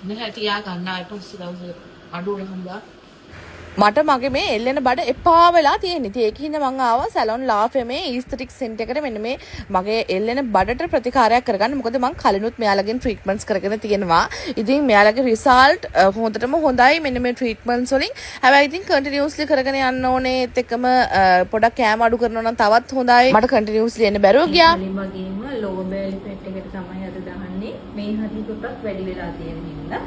නැහැ, තියා ගන්න ආයෙ පස්සේ දවසේ අඩු වුණාම දාන්න. මට මගේ මේ එල්ලෙන බඩ එපා වෙලා තියෙන. ඉතින් ඒක හින්දා මං ආවා සැලොන් ලාෆෙමේ ඊස්තටික් සෙන්ටර් එකට මෙන්න මේ මගේ එල්ලෙන බඩට ප්‍රතිකාරයක් කරගන්න. මොකද මං කලිනුත් මෙයාලගෙන් ට්‍රීට්මන්ට්ස් කරගෙන තියෙනවා. ඉතින් මෙයාලගේ රිසල්ට් හොඳටම හොඳයි මෙන්න මේ ට්‍රීට්මන්ට්ස් වලින්. හැබැයි ඉතින් කන්ටිනියුස්ලි කරගෙන යන්න ඕනේ. ඒත් එක්කම පොඩක් කෑම අඩු කරනවා නම් තවත් හොඳයි. මට කන්ටිනියුස්ලි එන්න බැරුව ගියා. කලින් වගේම ලෝවර් බෙලි ෆැට් එකට තමයි අද දාන්නේ. මේ හරිය පොඩක් වැඩි වෙලා තියෙන හින්දා.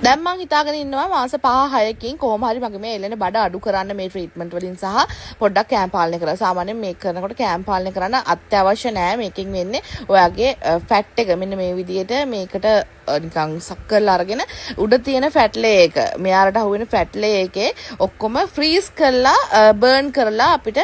දැන් මං හිතාගෙන ඉන්නවා මාස 5 6කින් කොහොම හරි මගේ මේ එල්ලෙන බඩ අඩු කරන්න මේ ට්‍රීට්මන්ට් වලින් සහ පොඩ්ඩක් කෑම පාලනය කරලා. සාමාන්‍යයෙන් මේක කරනකොට කෑම පාලනය කරන්න අත්‍යවශ්‍ය නෑ. මේකෙන් වෙන්නේ ඔයාගේ ෆැට් එක මෙන්න මේ විදියට මේකට නිකන් සක් කරලා අරගෙන උඩ තියෙන ෆැට් ලේයර් එක, මෙයාලට අහුවෙන ෆැට් ලේයර් එකේ ඔක්කොම ෆ්‍රීස් කරලා බර්න් කරලා අපිට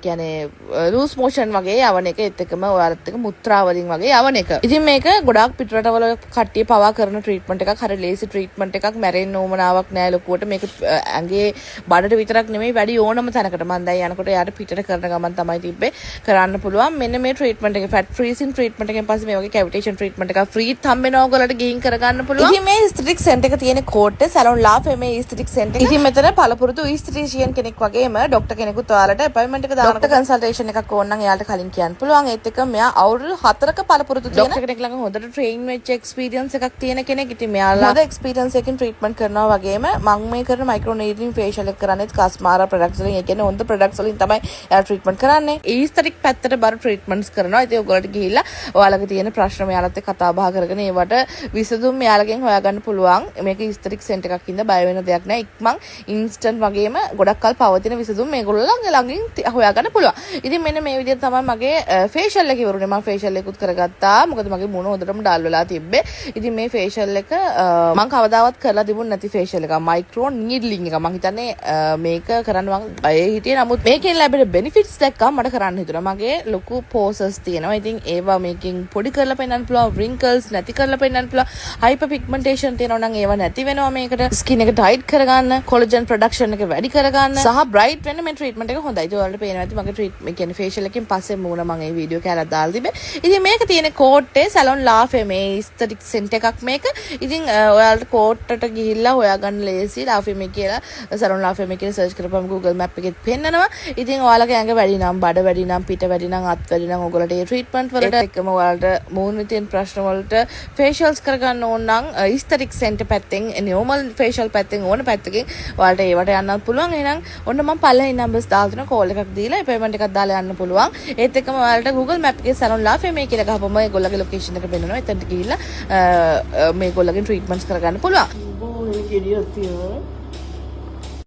කියන්නේ ලූස් මෝෂන් වගේ යවන එක, ඒත් එක්කම ඔයාලත් එක්ක මුත්‍රා වලින් වගේ යවන එක. ඉතින් මේක ගොඩාක් පිටරටවල කට්ටිය පවා කරන ට්‍රීට්මන්ට් එකක්. හරි ලේසි ට්‍රීට්මන්ට් එකක්. මැරෙන්න ඕමනාවක් නෑ ලොකුවට. මේක ඇඟේ බඩට විතරක් නෙමෙයි, වැඩි ඕනම තැනකට. මං දැන් යනකොට එයාට පිටට කරන ගමන් තමයි තිබ්බේ. කරන්න පුළුවන් මෙන්න මේ ට්‍රීට්මන්ට් එක. ෆැට් ෆ්‍රීසින් ට්‍රීට්මන්ට් එකෙන් පස්සේ මේ වගේ කැවිටේෂන් ට්‍රීට්මන්ට් එකක් ෆ්‍රීත් හම්බ වෙනවා, ඔයගොල්ලන්ට ගිහින් කරගන්න පුළුවන්. ඉතින් මේ ඊස්තටික් සෙන්ටර් එක තියෙන කෝට්ටේ සැලොන් ලා ෆෙමේ ඊස්තටික් සෙන්ටර් එක. ඉතින් මෙතන පළපුරුදු ඊස්තටිෂියන් කෙනෙක් වගේම ඩොක්ටර් කෙනෙකුත් ඔයාලට අපොයින්ට්මන්ට් එක දානකොට ඩොක්ටර් කන්සල්ටේෂන් එකක් ඕන නම් එයාලට කලින් කියන්න පුළුවන්. ඒත් එක්ක මෙයා අවුරුදු 4ක පළපුරුදු තියෙන ඩොක්ටර් කෙනෙක් ළඟ හොඳට ට්‍රේන් වෙච්ච එක්ස්පීරියන්ස් එකක් තියෙන කෙනෙක්. ඉතින් මෙයාලා හොඳ එක්ස්පීරියන්ස් එකකින් ට්‍රීට්මන්ට් කරනවා වගේම මං මේ කරන මයික්‍රෝ නීඩලින් ෆේෂියල් එක කරන්නේත් කස්මාරා ප්‍රොඩක්ට්ස් වලින්. ඒ කියන්නේ හොඳ ප්‍රොඩක්ට්ස් වලින් තමයි එයා ට්‍රීට්මන්ට් කරන්නේ. ඊස්තටික් පැත්තට බර ට්‍රීට්මන්ට්ස් කරනවා. ඉතින් ඔයගොල්ලන්ට ගිහිල්ලා ඔයාලගේ තියෙන ප්‍රශ්න මෙයාලත් එක්ක කතා බහ කරගෙන ඒවට විසඳුම් මෙයාලගෙන් හොයාගන්න පුළුවන්. මේක ඊස්තටික් සෙන්ටර් එකක් හින්දා බය වෙන දෙයක් නෑ. ඉක්මන් ඉන්ස්ටන්ට් වගේම ගොඩක් කල් පවතින විසඳුම් මේගොල්ලෝ ළඟින් හොයාගන්න පුළුවන්. ඉතින් මෙන්න මේ විදිහට තමයි මගේ ෆේෂියල් එක ඉවරුනේ. මම ෆේෂියල් එකකුත් කරගත්තා. මොකද මගේ මූණ හොඳටම ඩල් වෙලා තිබ්බේ. ඉතින් මේ ෆේෂියල් එක මං කවදාවත් කරලා තිබුණ නැති ෆේෂියල් එකක්. මයික්‍රෝ නීඩ්ලින් එක. මං හිතන්නේ මේක කරන්න මං බයේ හිටියේ. නමුත් මේකෙන් ලැබෙන බෙනිෆිට්ස් දැක්කම මට කරන්න හිතුණා. මගේ ලොකු පෝසස් තියෙනවා. ඉතින් ඒවා මේකෙන් පොඩි කරලා පෙන්වන්න පුළුවන්. රින්කල්ස් නැති කරලා පෙන්වන්න පුළුවන්. හයිපර් පිග්මන්ටේෂන් තියෙනවා නම් ඒවා නැති වෙනවා මේකට. ස්කින් එක ටයිට් කරගන්න, කොලජන් ප්‍රොඩක්ෂන් එක වැඩි කරගන්න සහ බ්‍රයිට් වෙන්න මේ ට්‍රීට්මන්ට් එක හොඳයි. ඉතින් ඔයාලට පේනවා ඇති මගේ ට්‍රීට්මන්ට් කියන්නේ ෆේෂියල් එකෙන් පස්සේ මූණ මම ඒ වීඩියෝ කෑල්ලක් දාලා තිබේ. ඉතින් මේක තියෙන කෝට්ටේ සැලොන් ලාෆේ මේ ඊස්තටික් සෙන්ටර් එකක් මේක. ඉතින් ඔයාලට කෝට්ටට ගිහිල්ලා හොයාගන්න ලේසි. ලාෆේ මේ කියලා, සැලොන් ලාෆේ මේ කියලා සර්ච් කරපුවම Google Map එකෙත් පෙන්නනවා. ඉතින් ඔයාලගේ ඇඟ වැඩි නම්, බඩ වැඩි නම්, පිට වැඩි නම්, අත් වැඩි නම් ඔයගොල්ලන්ට ඒ ට්‍රීට්මන්ට් වලට එක්කම ඔයාලට මූණේ තියෙන ප්‍රශ්න වලට ෆේෂියල්ස් කරගන්න ඕන නම් ඊස්තටික් සෙන්ටර් පැත්තෙන්, නෝමල් ෆේෂියල් පැත්තෙන්, ඕන පැත්තකින් ඔයාලට ඒවට යන්නත් පුළුවන්. එහෙනම් ඔන්න මම පල්ලෙහින් නම්බර්ස් දාලා දෙනවා. කෝල් එකක් දීලා අපොයින්ට්මන්ට් එකක් දාලා යන්න පුළුවන්. ඒත් එක්කම ඔයාලට Google Map එකේ සැලොන් ලාෆේ මේ කියලා ගහපුවම ඒගොල්ලගේ ලොකේෂන් එක පෙන්නනවා. එතනට ගිහිල්ලා මේගොල්ලගෙන් ට්‍රීට්මන්ට්ස් කරගන්න පුළුවන්. බොහොම ගෙඩියක් තියෙනවා.